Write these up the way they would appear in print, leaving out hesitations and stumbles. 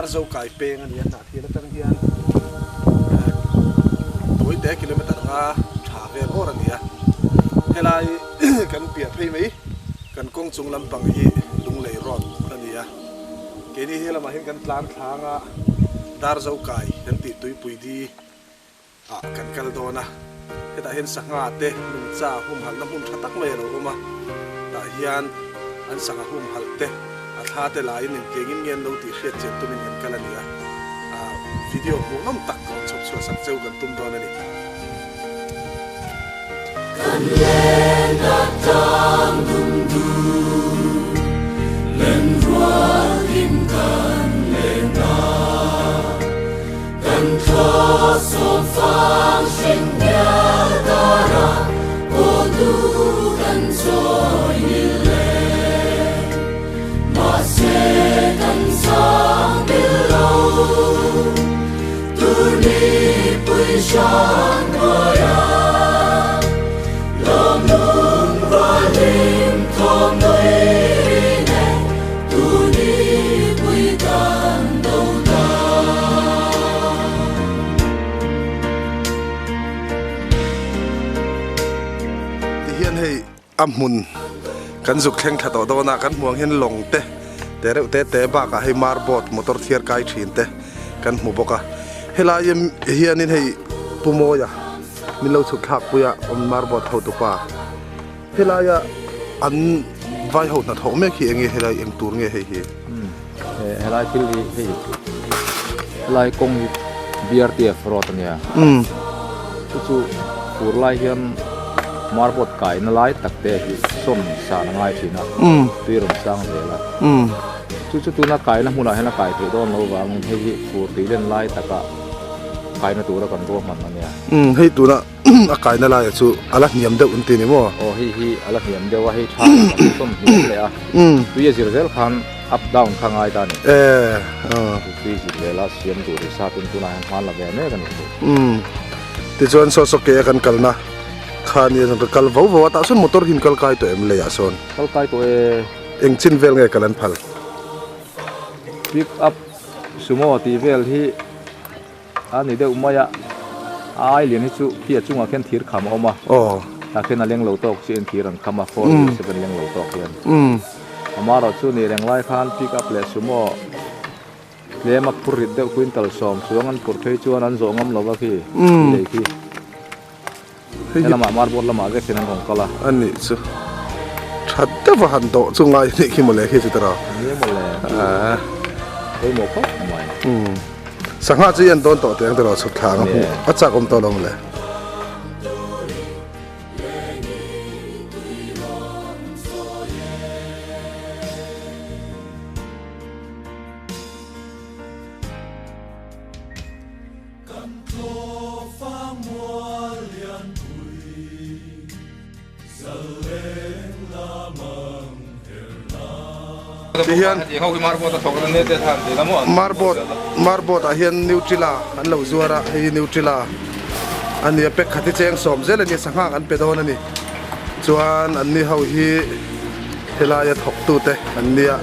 Darzo kai peng a ni a, Hnahthial atang hian tawite kilometer nga tha vel awr a ni a. Helai kan piah phei mai kan kawng chung lampang hi Lunglei road a ni a. Keini he lamah hian kan tlan thlang a, Darzo kai kan tih tuipui di ah kan kal dawn a, hetah hian sangha te nungcha humhalhna hmun tha tak mai a lo awm a, tah hian an sangha humhalh te a thla te laiin engtiangin nge an lo tih hriat chian tumin kan kal a ni a, ah video hmuhnawm tak rawn chhawp chhuah sak cheu kan tum dawn a ni. Kan len atang dum dum, len rual in kan len a. Kan thla sawm fang hring bial kara, aw tu kan chawi nil e. Mahse kan sang bil lo, tur nipui hran hnuaia. Lawm lung rual hlim thawm nui ri nen, tur nipui kan do ta. Tihian hei A hmun kan zuk thleng thla tawh dawn a, kan hmuh ang hian lawng te te reuh te te bakah hei marboat motor thiar kai thin te kan hmu bawk a. Helai hianin hei Pu Mawia min lo chhuk thlak pui a awm marboat hotupa. Helaia an vai ho hnathawh mek hi eng nge helai eng tur nge hei hi? Helai thil hi hei helai kawng hi BRTF road a nia. Chu chu fur lai hian marboat kaina lai tak te hi sawn san a ngai thin a, tui rawn sang zel a. Chu chu tuna kaina hmunah hian a kai theih dawn lo vangin hei hi fur tui len lai taka kaina tura kan ruahman a nia. Hei tuna a kaina laia chu a la hniam deuh an ti ni maw? Aw hei hi a la hniam deuh a, hei tha kan sawn hniam leh a, tui a zir zel khan up down kha ngai ta a ni. Tui zir zel a siam tur hi sap in tunah hian hman la ve mek a ni. Tichuan saw saw ke a kan kalna kha nia chuan ka kal vo vo a, tah sawn motor hi in kal kai tawh em leiah sawn? Kal kai tawh e. Eng chin vel nge kal an phal? Pick up sumo tih vel hi. A ni deuh mai a, a ai lian hi chu khi a chungah khian thir kham a awm a, tah khian a leng lo tawk chiah in thir an kham a, 407 leng lo tawk hian. Amaherawh chu ni reng lai khan pick up leh sumo tlem a phur rit deuh quintal sawm chuang an phur phei chuan an zawh ngam lo va khi, khi lei khi. He lamah marboard lamah vek hian an rawn kal a. A nih chu. Tha deuh a han dawh chu ngai anih khi mawle khi chu tiraw. Ni mawle. Pawimawh khawp mai. Sangha chu i en dawn tawh teh ang tiraw chhuk thla ang a hmuh a chak awm tawh lo mawle. Kan tlawfa mual lian pui, zaleng lamang her la. Tihian Marboat Marboat ah hian Nutella an lo zuar a, hei hi Nutella a ni a, pack khat hi cheng sawm zel a ni, sangha an pe dawn a ni. Chuan an ni ho hi helaia thawktute an nia,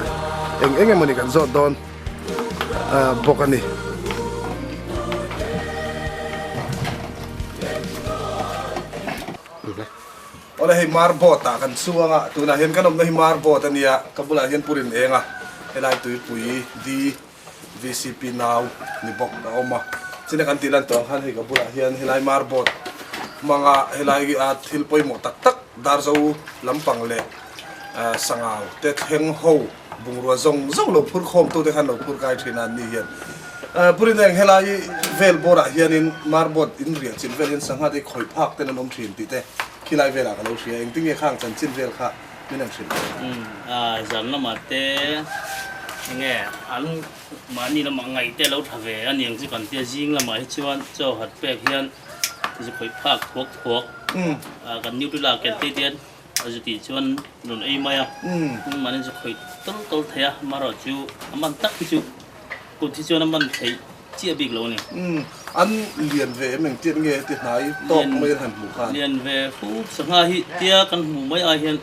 eng eng emawni kan zawt dawn. bawk a ni. Awle hei marboat ah kan chuang a, tunah hian kan awmna hi marboat a nia, ka bulah hian purin eng a, helai tuipui D VCP nau ni bawk a awm a, china kan tih lan tawh ang khan hei ka bulah hian helai marboat hmanga helai a thil pawimawh tak tak Darzo lampang leh Sangau te thleng ho Bungrua zawng zawng lo phur khawm tute khan lo phur kai thin a an ni hian. Purin eng helai vel bawrah hianin marboat in riah chin vel hian sangha te khawih phak ten an awm thin tih te khilai velah ka lo hria. Engtin nge khang chanchin vel kha min han hrilh teh? Zan lamah te enge an mahni lamah ngaih te lo tha ve a niang chu kan tia zing lamah hi chuan chaw hat pek hian zu khawih phak thuak thuak kan nutri la ken te hian A zu tih chuan rawn ei mai a, mahni chu khawih tawl tawl thei a, amaherawh chu a man tak hi chu kut hi chuan a man theih chiah bik lo a ni. An lian ve em engtiat nge heti hnai tawk mai an han hmuh khan? Lian ve fu sangha hi tia kan hmuh mai ai hian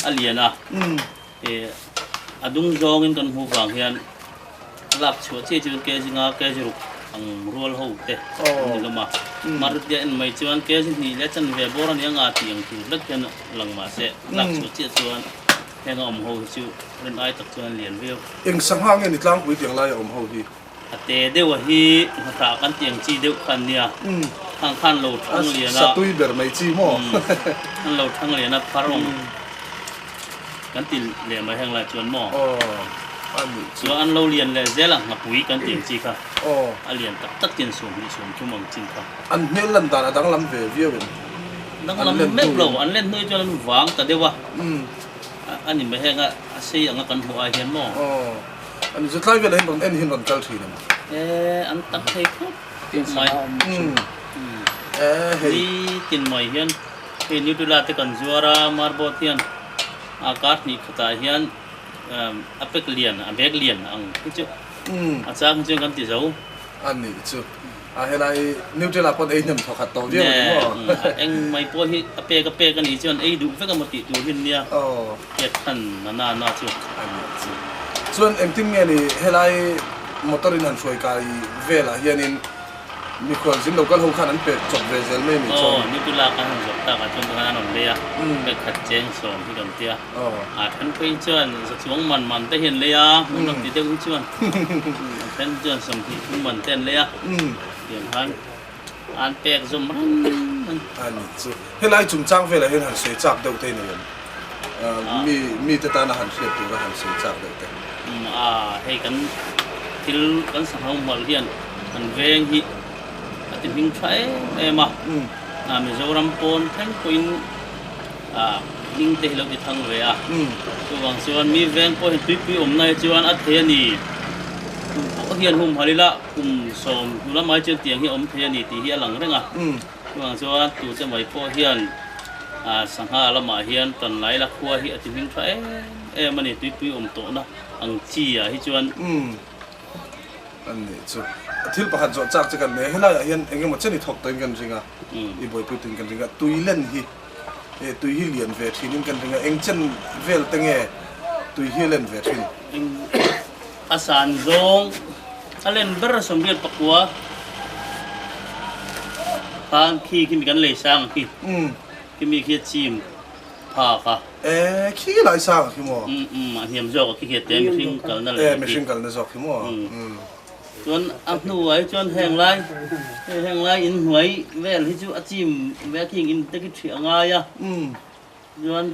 a lian a, a dung zawngin kan hmuh vang hian. lak chhuah chiah chuan kg nga kg ruk ang rual ho te an ni hlawm a. Mar tia en mai chuan kg hnih leh chanve bawr a nia nga tih ang tur vek hian lang mah se lak chhuah chiah chuan heng a awm ho hi chu rin ai tak chuan a lian viau. Eng sangha nge ni tlangpui tiang laia awm ho hi? A te deuh a hi hnathah kan tih ang chi deuh kha an nia. Khang khan lo thang lian a. Satui ber mai chi maw? An lo thang lian a phar awng kan ti leh mai heng lai chuan maw? Aw a nih chu. Chuan an lo lian leh zel a nghapui kan tih ang chi kha. Aw. A lian tak tak chin 20 30 ang chin kha. An hmel lan dan a danglam ve viau em? Danglam meuh lo, an len hnuai chuan an vang ta deuh a. A ni mai heng a a sei anga kan hmuh ai hian maw? Aw. An zu tlai velah hian rawn en hian rawn kal thin em? E, an tam thei khawp mai. E, hei. Nitin mai hian hei Nutella te kan zuar a, marbot hian a kar hnih khatah hian a pack lian, a bag lian ang hi chu a chang hi chuan kan ti zo. A nih chu. A helai Nutella pawn ei hnem thawkhat tawh viau a ni maw? Eng mai pawh hi a pek a pek a nih chuan ei duh vek emaw tih tur hi nia. Aw. Pek khan na na na chu. A nih chu. Chuan engtin nge ni helai motor in han hruai kai velah hianin mikhual zin lo kal ho khan an pek chawp ve zel mai a nih chuan. Aw, Nutella khan han zawrh takah chuan tikhan an rawn lei a, pek khat cheng sawm hi kan tia. A then phei chuan za chuang man man te hi an lei a, hmun lam ti deuh hi chuan a then chuan 20 thum man te an lei a, tiang khan an pek zawm reng reng. A nih chu. Helai chungchang velah hian han sawi chak deuh te i nei em? Mi mite tana han hriat tura han sawi chak deuh te. A, hei kan thil kan sangho hmalh hian kan veng hi a ti hming tha em em a, Mizoram pawn thleng pawhin hming te hi lo ti thang ve a, chuvang chuan mi veng pawh hi tuipui awmna hi chuan a thei a ni, kum pawh hian humhalh ila kum 10 hnu lamah hi chuan tiang hi a awm thei a ni tih hi a lang reng a, chuvang chuan tute mai pawh hian sangha lamah hian tan lai la khua hi a ti hming tha em em a ni, tuipui awm tawhna ang chi ah hi chuan. A nih chu. Thil pakhat zawh chak che kan nei a, helaiah hian eng emaw chen i thawk tawhin kan ring a, i buaipui tuin kan ring a, tui len hi eh tui hi lian ve thinin kan ring a, eng chen vel te nge tui hi a len ve thin? Eng a san zawng a len ber 89 khan khi khi mi kan lei sang khi khi mi khi a chim phak a. E khi lai sang khi maw? Um a hniam zawk a khi khi a te mihring kalna leh E mihring kalna zawk khi maw? Um. Chuan a hnuai chuan heng lai hei heng lai in hnuai vel hi chu a chim ve a khing in te khi ṭhih a ngai a. Um. Chuan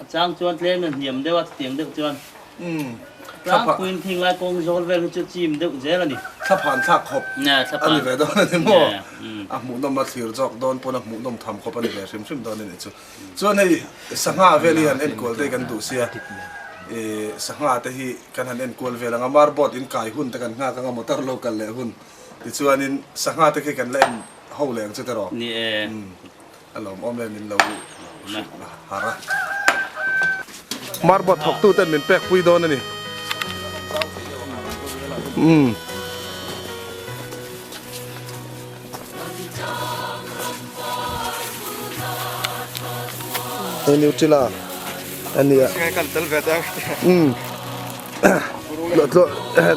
a chang chuan tlem a hniam deuh a chutiang deuh chuan. Um. Tlangpuiin khing lai kawng zawl vel hi chu chim deuh zel a ni. Thlaphan thlak khawp a ni ve dawn a ni maw? A hmuhnawm a thlir zawk dawn pawn a hmuhnawm tham khawp a ni ve hrim hrim dawn a nih chu. Chuan hei sangha vel hi han enkual te kan duh sia, ih sangha te hi kan han enkual vel ang a, marbot in kai hun te kan nghak ang a, motor lo kal leh hun tichuanin sangha te khi kan la en ho leh ang chu tiraw? Ni e. Umm a lawmawm e min lo hrilh har a. Marbot thawktu ten min pek pui dawn a ni. Umm. Hei Nutella a nia. Umm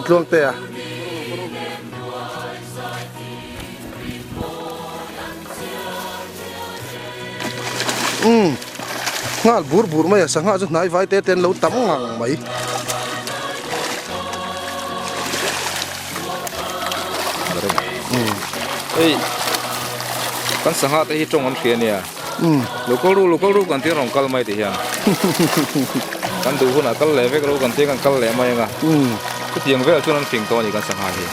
tluang te a. Umm nghal bur bur mai a sangha chu hnai vai te te an lo tam ngang mai. Hei kan sangha te hi tawng an hria ania lo kal ru lo kal ru kan tia rawn kal mai ti hian kan duh hunah kal leh vek ro kan tia kan kal leh mai anga chutiang velah chuan an fing tawh a ni kan sangha hi.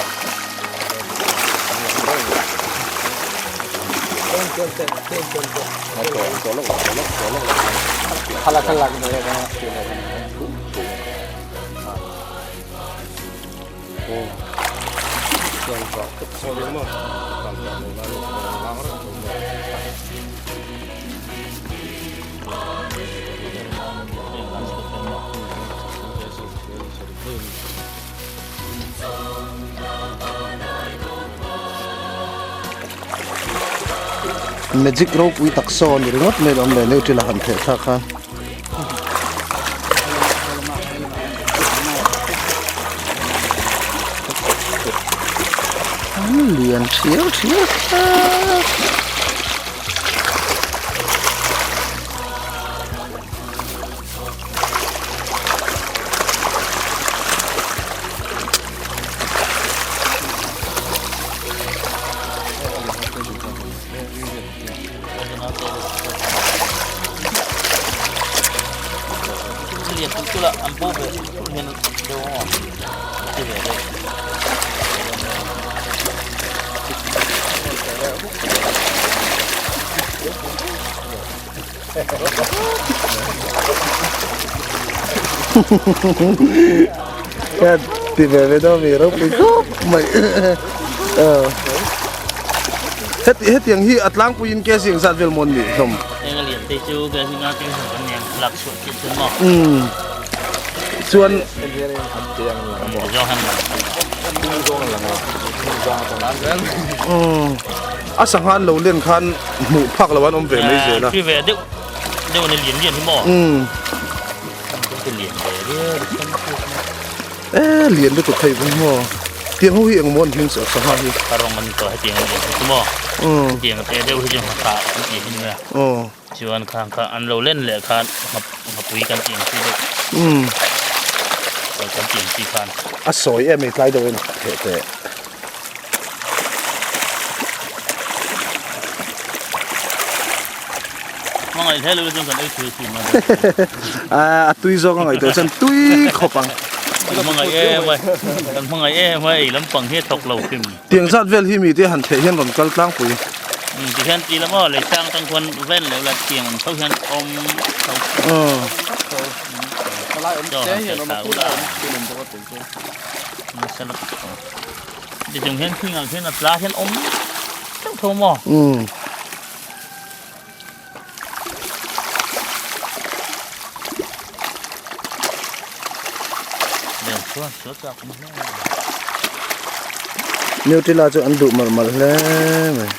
Magic ropui tak saw a ni ringawt mai lo awm leh Nutella han theh thlak khan. Lian thiau thiau tlat. Ti ve ve dawn mi ropui khawp mai heti hetiang hi a tlangpuiin ke zing zat vel mawn nih hlawm. Eng a lian te chu ke zinga ke hmu kan nia lak chhuah chiah chuan maw. Chuan a sangha an lo len khan hmuh phak lo an awm ve mai zel a. Thi ve deuh deuh ani lian lian hi maw. Lian ve riau E lian lutuk hei vawng maw. Tiang ho hi eng maw an hming chu sangha hi. Ka rawng an tawh hetiang an lian chu maw. Tiang te deuh hi chu hmasa an tih hi ni mai a. Chuan khang kha an lo len leh khan nghapui kan tih ang chi deuh. Kan tih ang chi khan. A sawi em ei tlai deuh in theh teh. Hmangaih hle lo chuan kan ei thui thin a. A tui zawk a ngaihtuah chuan tui khawp ang. Kan hmangaih em mai. Kan hmangaih em mai ei lampang hi a thawk lo hrim. Tiang zat vel hi mite han theih hian rawn kal tlangpui. Ti hian ti la maw lei sang tang khuan vel leh la tiang ang tho hian awm tho. Chaw han theh thla ula. Nasa lutuk. Ti chung hian thingah khian a tla hian awm teuh tho maw. Nutella chu an duh malh malh hle mai.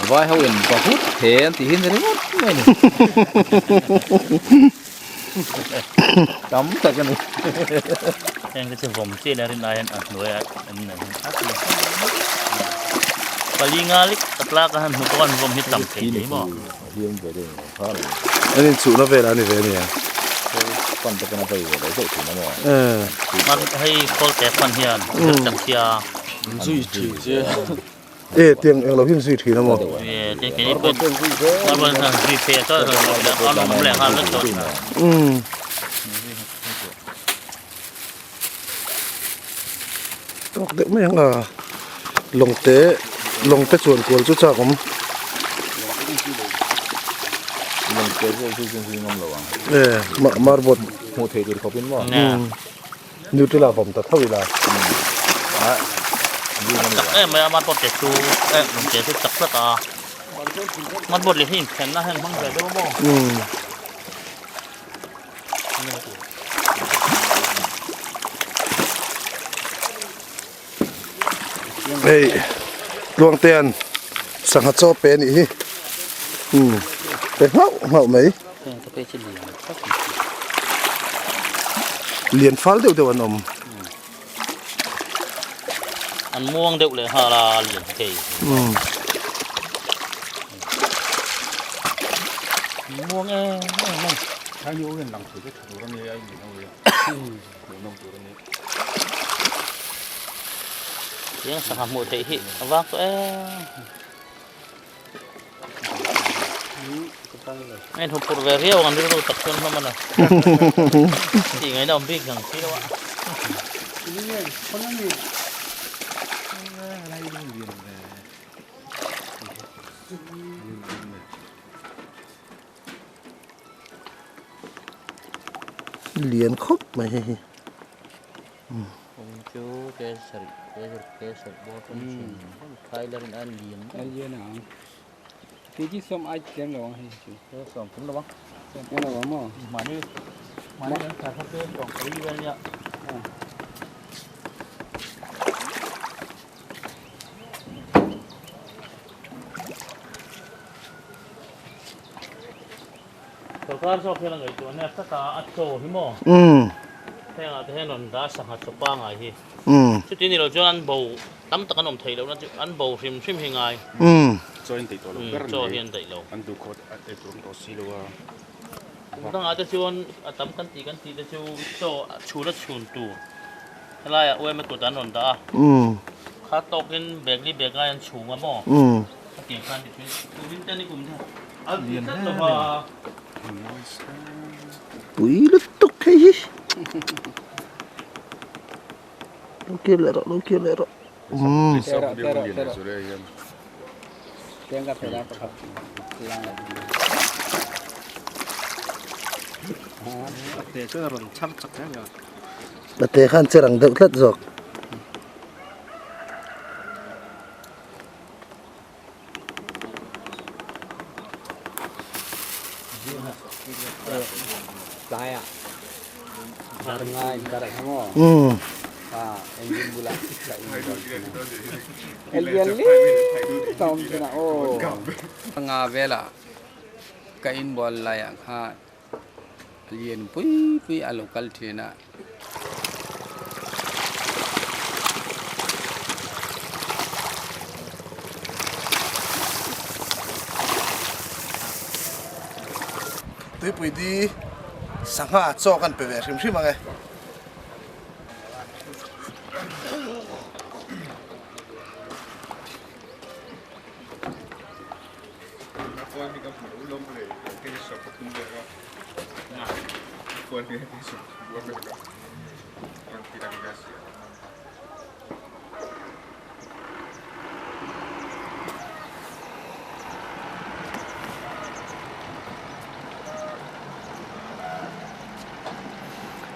Vai ho in bahut he an tih hi ni ringawt mai ni. Tam tak a ni. Heng te chu vawm chiah ila rin aiin a hnuai ah awm nen hian a tla pali nga lek a tlak a han hmu pawh an vawm hi tam thei hle maw. An inchuhna vel a ni ve ania. Pan te pawn a vei ve lo zeuh thin a maw. Man hei khawl te fan hian tak sia. Zui thin che. E tiang eng lo hi an zui thin a maw. E tiang keini pawh marble hian zui phei a chuan an awm leh nghal vek tawh. Tawk deuh mai ang a lawng te lawng te chuan kual chu chak awm. Lawng te chu zui zui ngam lo ang. E marble hmuh theih tur khawpin maw. Nutella vawm ta tho ila. Chak em mai a marble te chu e lawng te chu chak tlat a marble leh hi inphenna hian hmang ve deuh a maw. Hei Tluangtean sangha chaw pe anih hi umm pe nghauh nghauh mai lian fal deuh deuh an awm. An muang deuh leh nghal a lian thei. Muang em em a. Tiang sangha hmuh theih hi a vak tawh em. A inhmu phur ve riau ang rilru tak chuan hlawm a ni. Tih ngaihna awm bik ang si lo a. Lian khawp mai hei hi. Sorkar zawk hian a ngaihtuah nia tlat a, a chaw hi maw? Hengah te hian rawn dah sangha chaw pangai hi. Chuti ni lo chuan an bo tam tak an awm theih lohna chu an bo hrim hrim hi ngai. Chaw hi an daih tawh lo ber Chaw hi an daih lo. An duh khawt ei tur an tawh si lo a. Kum dangah te chuan a tam kan tih kan tih te chu chaw chhun a chhun tur helaiah uaima kut an rawn dah a. Kha tawkin bag li bag ngai an chhung a maw? A tiang khan ti thin. Tumin te ni kum te a ti tlat lo va. Pui lutuk hei hi. Lo kir leh rawh, lo kir leh rawh. A te khan che rang deuh tlat zawk. Nga vela ka inbual laiah khan lian pui pui a lo kal thin a. Tuipui di sangha chaw kan pe ve hrim hrim ang e.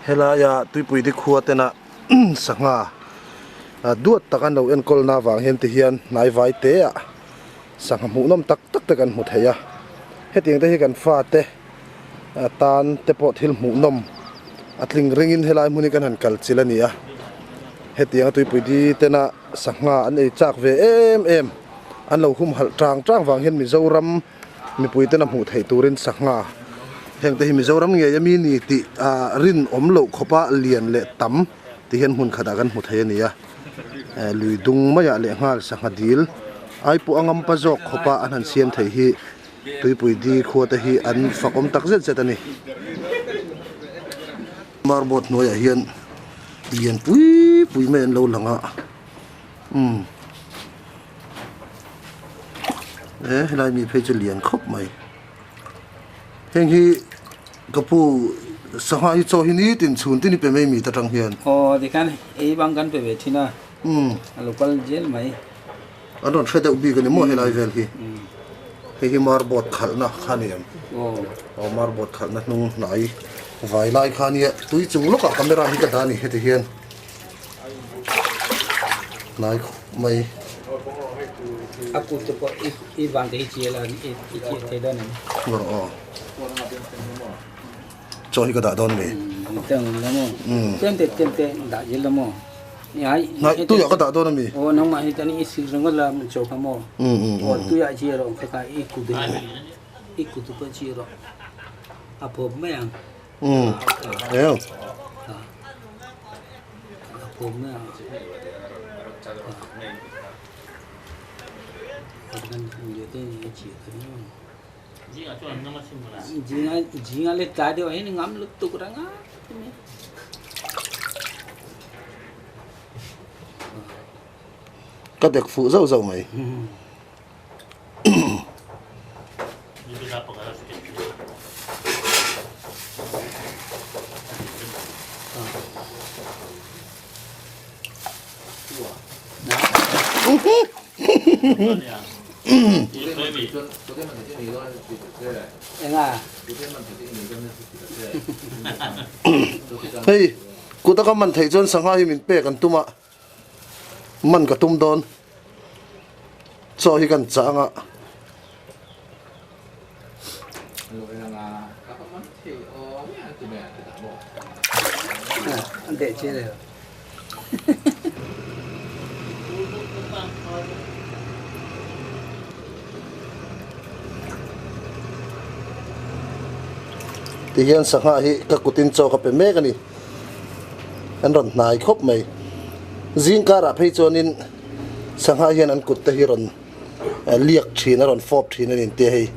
Helaia tuipui te khua tena sangha duat tak an lo enkawl na avang hian ti hian hnai vai te ah sangha hmuhnawm tak tak te kan hmu thei a hetiang te hi kan fate tan te pawh thil hmuhnawm a tling ringin helai hmun hi kan han kal chilh a ni a hetianga tuipui di tena sangha an ei chak ve em em an lo humhalh tang tang vang hian Mizoram mipui tena hmuh theih turin sangha heng te hi Mizoram ngei ami ni tih ah rinawm loh khawpa lian leh tam ti hian hmun khatah kan hmu thei a ni a. Lui dung maiah leh nghal sangha dil ai pawh a ngampa zawk khawpa an han siam theih hi tuipui di khua te hi an fakawm tak zet zet a ni. Marbawt hnuaiah hian lian pui pui mai an lo lang a umm e helai mi phei chu lian khawp mai. Heng hi ka pu sangha hi chaw hi nitin chhun tin hi pe mai mi ta tang hian. Aw tikhan ei bang kan pe ve thin a, a lo kal zel mai. An rawn hre deuh bik a ni maw helai vel hi. Hei hi marbawt khalhna kha a ni em? Aw marbawt khalhna hnung hnai vai lai kha a nia tui chung lawkah camera hi ka dah a ni heti hian. Hnai khawp mai. A kut te pawh i i van te hi chial a i i chiah thei dawn em? Ngawr aw. Chaw hi ka dah dawn mi? Teng la maw? Tlem te tlem te dah zel la maw? Hnai tuiah ka dah dawn ami? Aw nangmah hi tan i sil ringawt la chaw kha maw? Aw tuiah chi rawh kha kha i kut i kut pawh chi rawh a phawp mai ang. Eng. Ka dek fuh zauh zauh mai. Hei kut a ka man theih chuan sangha hi min pek an tum a. Man ka tum dawn chaw hi kan chang a. Tihian sangha hi ka kutin chaw ka pe mek a ni. An rawn hnai khawp mai. Zing karah phei chuanin sangha hian an kut te hi rawn liak thin a rawn fawp thin a ni tia hei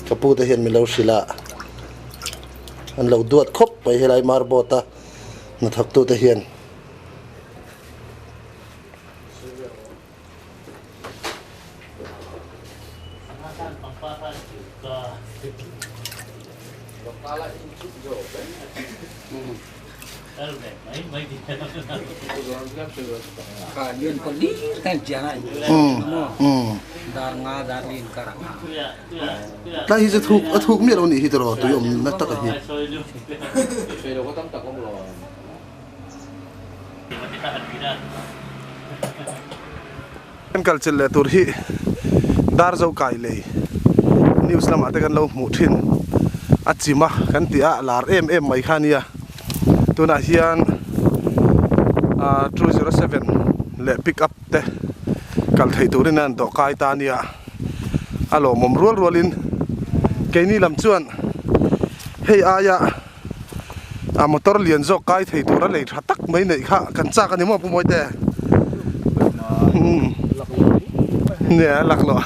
ka pu te hian min lo hrilh a. An lo duat khawp mai helai marbawt a hnathawk tute hian. Tlai hi chu thuk a thuk miah lo nih hi tiraw tui awm na tak a hi. Kan kal chilh leh tur hi Darzo kai lei news lamah te kan lo hmuh thin a chim a kan tih a lar em em mai kha ania tunah hian ah 207 leh pick up te kal theih turin a an dawh kai ta ania a lawmawm rual rualin keini lam chuan hei aia. A motor lian zawk kai thei tur a lei tha tak mai neih kha kan chak a ni maw Pu Mawite? Nia a laklawh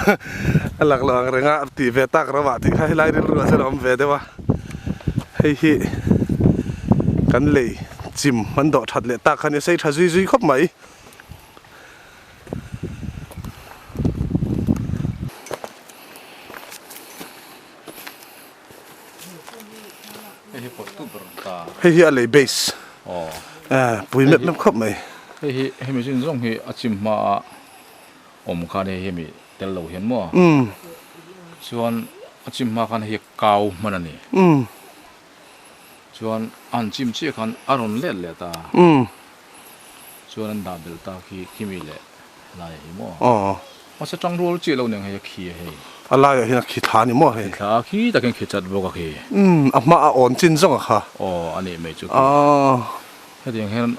a laklawh ang reng a tih ve tak ro ah tih kha helai rilru ah chuan a awm ve deuh a hei hi kan lei chim an dawh that leh tak kha a ni a sei tha zui zui khawp mai. Hei hi a lei base pui mep mep khawp mai. Hei hi hemi zin zawng hi a chim hma a awm khan hei hemi tel lo hian maw chuan a chim hma khan hei kau hman a ni chuan a han chim chiah khan a rawn let leh ta chuan an dah belh ta khi khimi leh Lai hi maw? Aw. Mahse tang rual chiah lo nen hei a khi a hei. A laiah hian a khi thla a ni maw hei? Khi thla a khi takin khi chat bawk a khi. Umm a hma a awn chin zawng a kha. Aw a nih mai chu khi. Aw. Hetiang hian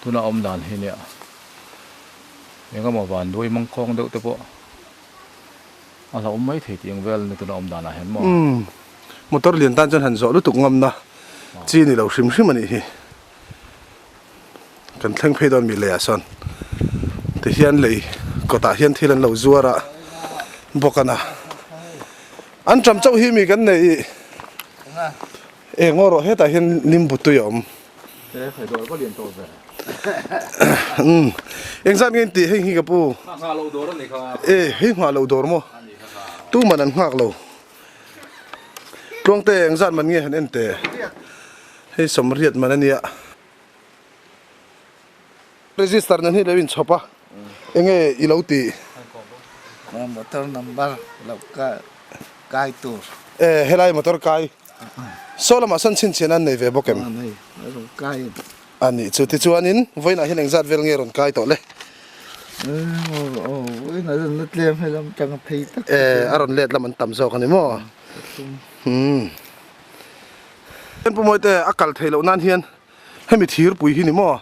tuna awm dan hi nia eng emaw van duai mangkhawng deuh te pawh a hlauhawm mai thei tih ang vel ni tuna awm danah hian maw? Umm motor lian tan chuan han zawh lutuk ngamna chi ni lo hrim hrim a nih hi. Kan thleng phei dawn mi leiah sawn tihian lei kawtah hian thil an lo zuar a bawk a na an ṭam chauh hi mi kan nei eng aw rawh hetah hian limbu tui a awm umm engzat nge in tih hei hi ka pu e hei nghah loh dawr maw tuman an nghak lo tluangte engzat man nge han en teh. Hei sawmriat man a nia. Register nan hi lo inchhawp a, enge i lo tih? Motor number lo kai tur. E, helai motor kai. Saw lamah sawn chhinchhiahna an nei ve bawk em? Nei, a rawn kai em. A nih chu, tichuanin vawiinah hian engzat vel nge rawn kai tawh le? Aw, vawiinah chuan la tlem hei lam tang a phei tak. E, a rawn let lam an tam zawk a ni maw? Umm. Pen Pu Mawite a kal theih loh nan hian hemi thirpui hi ni maw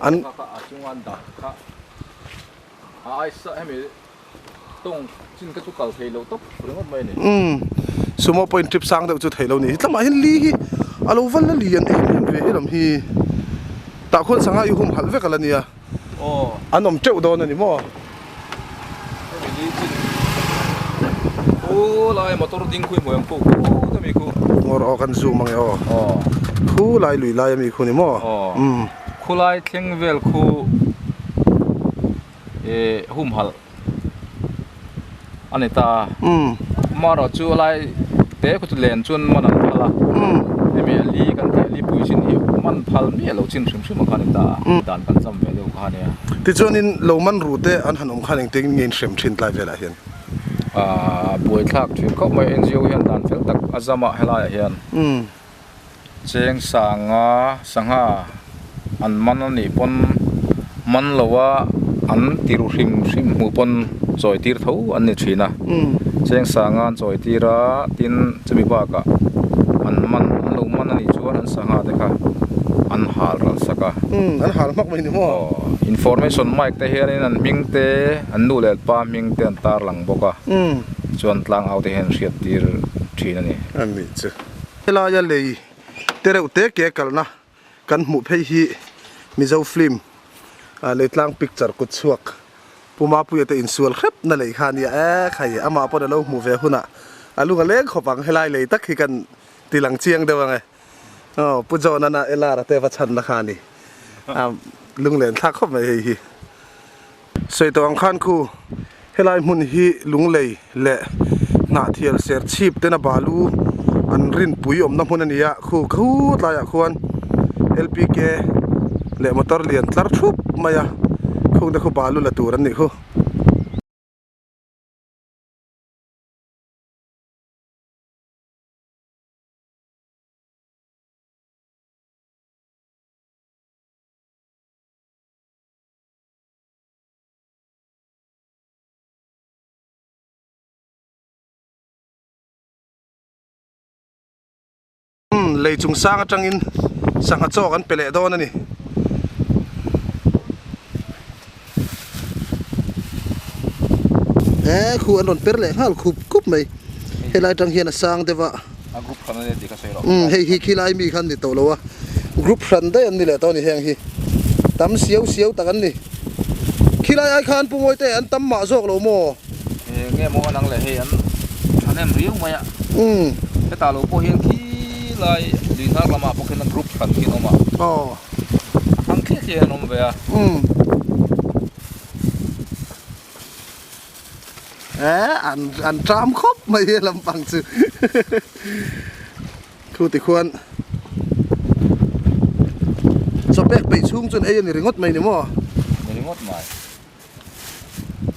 an. A chunga an dah kha a aisa hemi tawng chin kha chu kal thei loh tawp ringawt mai a ni. Umm sumo pawhin trip sang deuh chu thei lo ni hi tlamah hian li hi a lo val la lian em em ve helam hi tah khuan sangha i humhalh vek a la nia. An awm teuh dawn a ni maw? Hemi ni chin khu lai motor ding khu i hmuh em khu khu te mi khu. Ngawr aw kan zoom ange aw. Aw. Khu lai lui lai ami khu ni maw? Aw. Khu lai thleng vel khu eh humhalh a ni ta a. Amaherawh chu a lai te khu chu len chuan man an phal a. Hemi a li kan tih a li pui chin hi man phal miah lo chin hrim hrim ang kha a ni ta a. Dan kan cham ve deuh kha a nia. Tichuanin lo man ru te an han awm khan engtin nge in hrem thin tlai velah hian? Aaa buaithlak thin khawp mai NGO hian dan fel tak a zam a helaiah hian. Cheng sanga sangha an man a nih pawn man lo a an ti ru hrim hrim hmuh pawn chawi tir tho an ni thin a cheng sanga an chawi tir a tin chumi bakah an man an lo man a nih chuan an sangha te kha an hal ral sak a an hal hmak mai ni maw information mic te hianin an hming te an nu leh pa hming te an tar lang bawk a chuan tlangau te hian hriat tir. thin a ni. A nih chu. Helaia lei te reuh te ke kalna kan hmuh phei hi Mizo film Leitlang picture kut chhuak Pu Mapuia te insual hrep na lei kha a nia e khai amah pawn a lo hmuh ve hunah a lung a leng khawp ang helai lei tak hi kan ti lang chiang deuh ang e. Aw Pu John ana Elara te va chhan na kha a ni a lunglen thlak khawp mai hei hi. Sawi tawh ang khan khu helai hmun hi lunglei leh hnahthial ser chhip tena balu an rinpui awmna hmun a ni a khu khut laiah khuan L_P_K leh motor lian tlar thup mai a khung te khu balu la tur an nih khu. Lei chung sang atangin sangha chaw kan pe leh dawn a ni. He khu an rawn per leh nghal khup khup mai. Helai atang hian a sang deuh a. A group hran a ni tih ka sawi loh. Hei hi khilai mi khan ni tawh lo a. Group hran daih an ni leh tawh a ni heng hi. Tam siau siau tak an ni. Khilai ai khan Pu Mawite an tam mah zawk lo maw? Nge maw an ang leh hei an thahnem riau mai a. Hetah lo pawh hian khilai lui hnar lamah pawh khian group hran khi an awm a. Aw. A thang thliah thliah hian an awm ve a. Eh an an ṭam khawp mai he lampang chu thu ti khuan chaw pek peih chhung chuan ei a ni ringawt mai ni maw? Ni ringawt mai.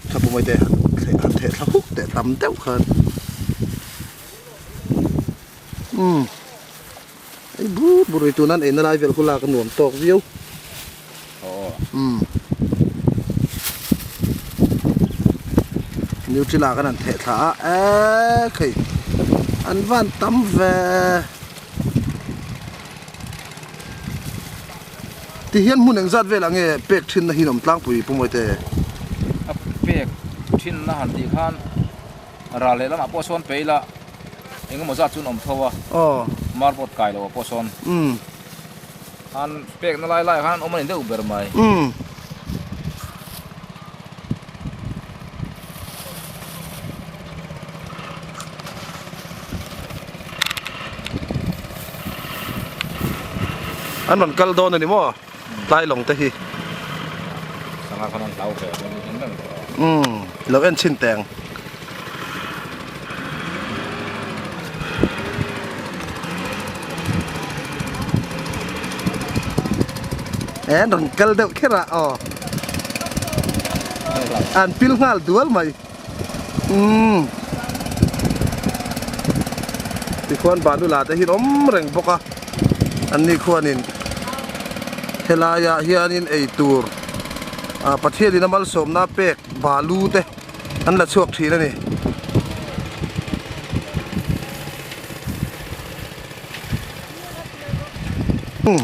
Tha pu mai te han theh thla huk teh tam deuh khan umm ei bur bur ei tuna an eina lai vel khu lak a nuam tawk viau. Umm Nutella kan han theh thla a eee khei an van tam ve ti hian hmun engzat velah nge pek thin na hi an awm tlangpui Pu Mawite? A pek thin na han tih khan ral leh lamah pawh sawn pe ila engemaw zat chu an awm tho a marboard kai loh ah pawh sawn. An pek na lai lai ah khan an awm a ni deuh ber mai. Umm. An rawn kal dawn a ni maw tlai lawng te hi. Sangha khan an hlau ve a Umm lo en chhin teng. An rawn kal deuh kher a aw an pil nghal dual mai umm tikhuan banula te hi an awm reng bawk a an ni khuanin helaiah hianin eitur ah Pathianin a malsawmna pek balu te. an la chhuak thin a ni.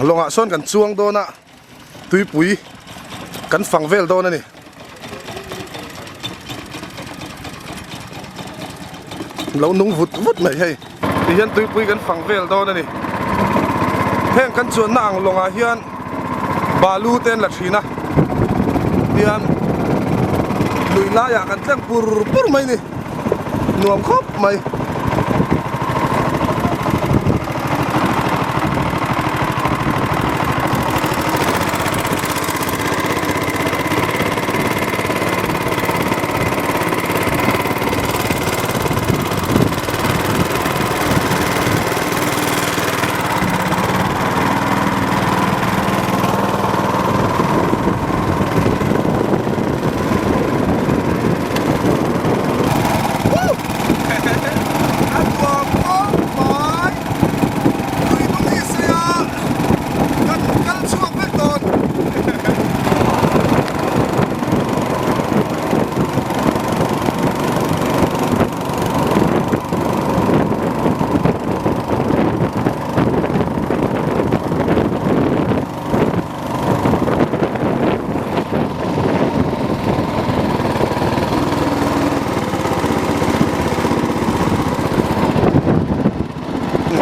Lawngah sawn kan chuang dawn a, tuipui kan fang vel dawn a ni. Lo nung vut vut mai hei. Tihian tuipui kan fang vel dawn a ni. Heng kan chuanna ang lawngah hian balu te an la thin a, tihian lui laiah kan tleng pur pur mai a ni, nuam khawp mai.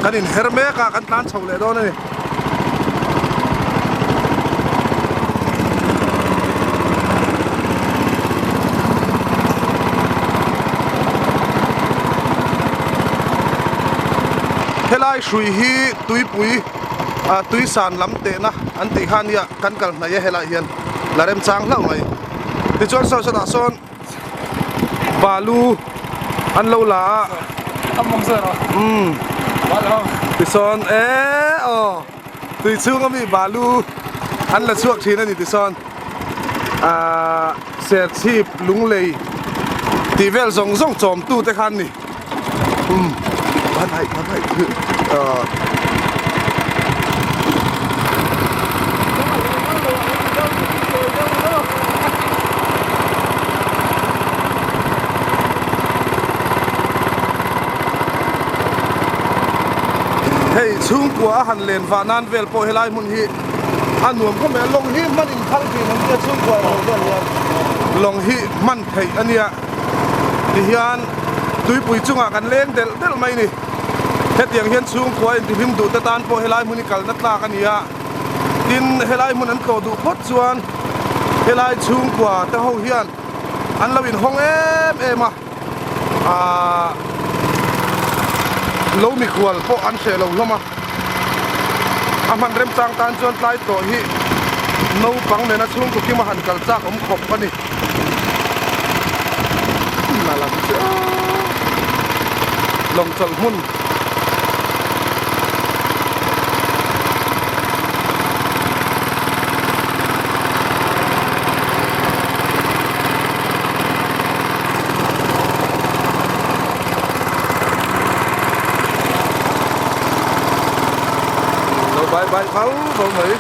Kan inher mek a, kan tlan chho leh dawn a ni. Helai hrui hi tuipui ah tuisan lam tehna an tih kha nia kan kal hnaih e helai hian la remchang hlauh mai. Tichuan saw sawtah sawn balu an lo la a. Umm tisawn e aw tui chhung ami balu an la chhuak thin a ni tisawn ah serchhip lunglei tih vel zawng zawng chawm tu te kha an ni. Um ban haih ban haih ah. Hei chhungkua a han len vah nan vel pawh helai hmun hi a nuam khawp mai a lawng hi hman in phal thin an nia chhungkua ro vel hian lawng hi hman theih a nia. Tihian tuipui chungah kan leng delh delh mai ni. Hetiang hian chhungkhua intihlim duh te tan pawh helai hmun hi kalna tlak a ni a. Tin, helai hmun an tlawh duh phawt chuan helai chhungkhua te ho hian an lo inhawng em em a. Aaa lo mikhual pawh an hreh lo hlawm a. A hman remchang tan chuan tlai tawh hi naupang nena chhungkaw kima han kal chak awm khawp a ni. Lawng chawlh hmun. Lo bai bai vau vau mai.